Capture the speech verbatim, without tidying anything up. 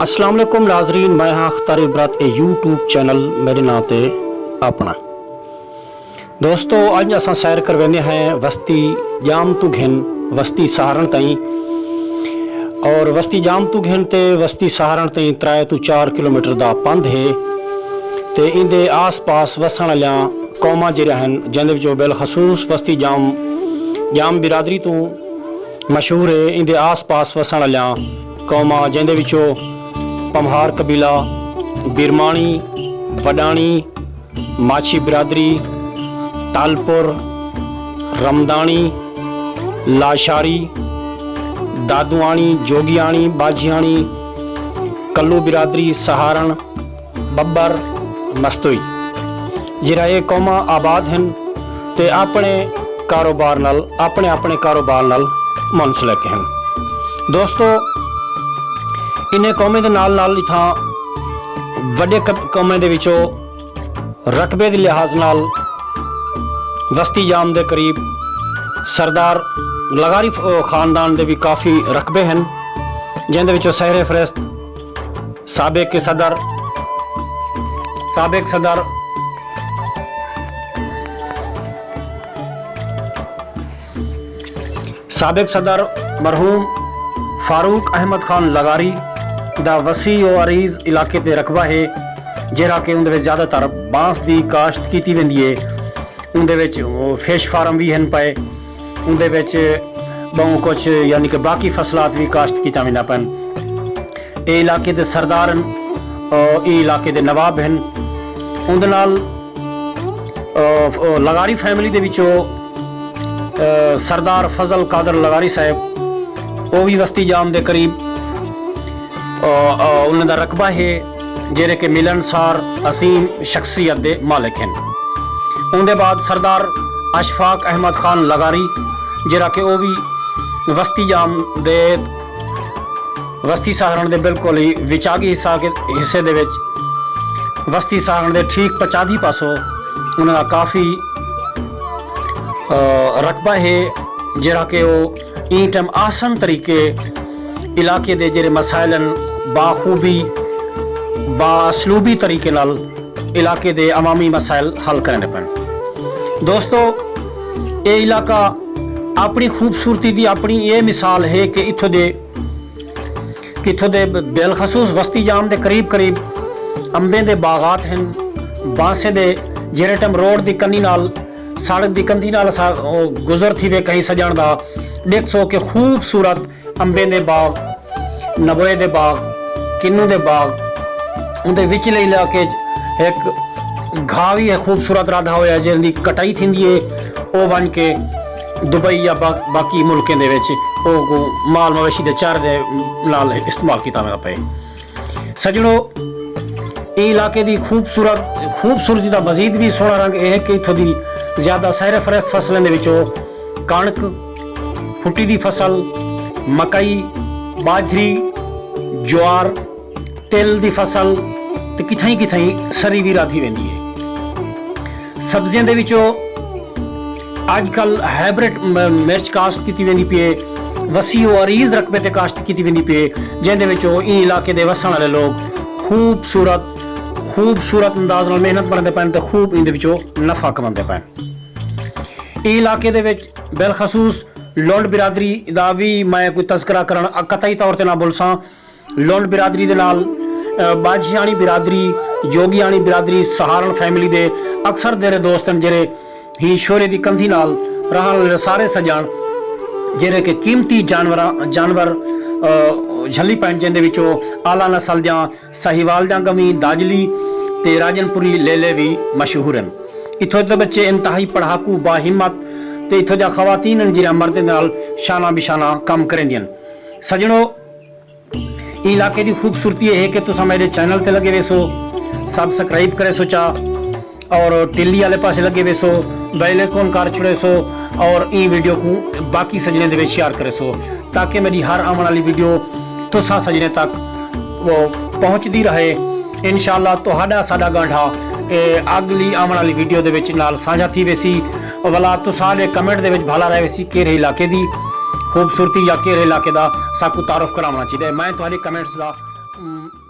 السلام علیکم ناظرین، میں ہاں اختر عبرت، اے یوٹیوب چینل میݙے ناں تے اپݨا۔ دوستو، اڄ اساں سیر کر ویندے ہیں وستی ڄام توں گھن وستی سہارن تائیں، اور وستی ڄام توں گھن تے وستی سہارن تائیں ترائے توں چار کلومیٹر دا پندھ ہے، تے ایندے آس پاس وسݨ والیاں قوماں جیڑھیاں ہن، جیندے وچوں بالخصوص وستی ڄام، ڄام برادری توں مشہور ہے۔ ایندے آس پاس وسݨ والیاں قوماں، جیندے وچوں پمہار قبیلہ، بیرماݨی، وݙاݨی، ماچھی برادری، تالپور، رمداݨی، لاشاری، دادوآݨی، جوڳیاݨی، ٻاجھیاݨی، کلو برادری، سہارݨ، ٻٻر، مستوئی، جیڑھا اے قوماں آباد ہن تے اپݨے کاروبار نال، اپݨے اپݨے کاروبار نال منسلک ہن۔ دوستو، انہیں قومیں دے نال نال اتھاں وݙے ق-، قومیں دے وچوں رقبے دے لحاظ نال وستی ڄام دے قریب سردار لغاری ف-، خاندان دے وی کافی رقبے ہن، جیندے وچوں سہر فہرست سابق صدر، سابق صدر، سابق صدر مرحوم فاروق احمد خان لغاری دا وسیع و عریض علاقے تے رقبہ ہے، جیڑھا کہ اوندے وچ زیادہ تر بانس دی کاشت کیتی ویندی ہے۔ اوندے وچ فش فارم وی ہن پئے، اوندے وچ ٻہوں کجھ، یعنی کہ باقی فصلات وی کاشت کیتا ویندا پن۔ اے علاقے دے سردار ہن، او اے علاقے دے نواب ہن۔ اوندے نال، او، او لغاری فیملی دے وچوں، او، سردار فضل قادر لغاری صاحب، او وی وستی ڄام دے قریب، او، او، انہاں دا رقبہ ہے، جیڑھے کہ ملنسار عظیم شخصیت دے مالک ہن۔ اوندے بعد سردار اشفاق احمد خان لغاری، جیڑھا کہ او وی وستی ڄام دے، وستی سہارݨ دے بالکل ہی وچاگی حصہ کے، حصے دے وچ وستی سہارݨ دے ٹھیک پچادھی پاسوں انہاں دا کافی، آ، رقبہ ہے، جیڑھا کہ او ایں ٹائم احسن طریقے علاقے دے جیڑھے مسائل ہن، باخوبی، بااسلوبی طریقے نال علاقے دے عوامی مسائل حل کریندے پن۔ دوستو، اے علاقہ اپݨی خوبصورتی دی اپݨی اے مثال ہے کہ اتھوں دے، کہ اتھوں دے بالخصوص وستی ڄام دے قریب قریب امبیں دے باغات ہن، بانسیں دے، جیڑھے ٹائم روڈ دی کنی نال، سڑک دی کندھی نال اساں، او، گزر تھیوے کہیں سڄݨ دا، ݙیکھسو کہ خوبصورت امبیں دے باغ، نبوے دے باغ، کنوں دے باغ، اوندے وچلے علاقے اچ ہک گھاہ وی ہے خوبصورت رادھا ہویا، جیندی کٹائی تھیندی ہے، او ونڄ کے دبئی یا با-، باقی ملکیں دے وچ او کوں مال مویشی دے چارے دے نال استعمال کیتا ویندا پئے۔ سڄݨو، ایں علاقے دی خوبصورت، خوبصورتی دا مزید وی سوہݨا رنگ اے ہے کہ اتھوں دی زیادہ سہر فہرست فصلیں دے وچوں کݨک، پھٹی دی فصل، مکئی، ٻاجھری، جوار، تل دی فصل تے کتھائیں کتھائیں سری وی رادھی ویندی ہے۔ سبزیاں دے وچوں اڄ کل ہائبرڈ م-، مرچ کاشت کیتی ویندی پئی ہے، وسیع و عریض رقبے تے کاشت کیتی ویندی پئی ہے، جیندے وچوں ایں علاقے دے وسݨ والے لوگ خوبصورت، خوبصورت انداز نال محنت کریندے پئن تے خوب ایندے وچوں نفع کماندے پئن۔ ایں علاقے دے وچ بالخصوص لنڈ برادری دا وی میں کوئی تذکرہ کرݨ قطعی طور تے نہ بھلساں۔ لنڈ برادری دے نال، آ، ٻاجھیاݨی برادری، جوڳیاݨی برادری، سہارݨ فیملی دے اکثر دیرے دوست ہن، جیڑھے ہی شعلے دی کندھی نال رہݨ والے سارے سڄݨ، جیڑھے کہ قیمتی جانوراں، جانور، آ، جھلی پئن، جیندے وچوں اعلیٰ نسل دیاں ساہیوال دیاں ڳویں، داجلی تے راجن پوری لیلے وی مشہور ہن۔ اتھوں دے ٻچے انتہائی پڑھاکو، باہمت تے اتھوں دیاں خواتین ہن، جیڑھیاں مردیں دے نال شانہ بشانہ کم کریندیاں ہن۔ سڄݨو، ایں علاقے دی خوبصورتی اے ہے کہ تساں میݙے چینل تے لڳے ویسو، سبسکرائب کریسو چا، اور ٹلی والے پاسے لڳے ویسو، بیل آئیکن کر چھوڑیسو، اور ایں ویڈیو کوں باقی سڄݨیں دے وچ شیئر کریسو، تاکہ میݙی ہر آوݨ والی ویڈیو تساں سڄݨیں تک وہ پہنچدی رہے۔ انشاءاللہ تہاݙا ساݙا ڳانڈھا، اے، اڳلی آوݨ والی ویڈیو دے وچ نال سانجھا تھی ویسی۔ ولا تساں دے کمنٹ دے وچ بھلا رہ ویسی کیڑھے علاقے دی خوبصورتی یا کیڑھے علاقے دا ساکوں تعارف کراوݨا چاہیدا ہے۔ میں تہاݙے کمنٹس دا اوں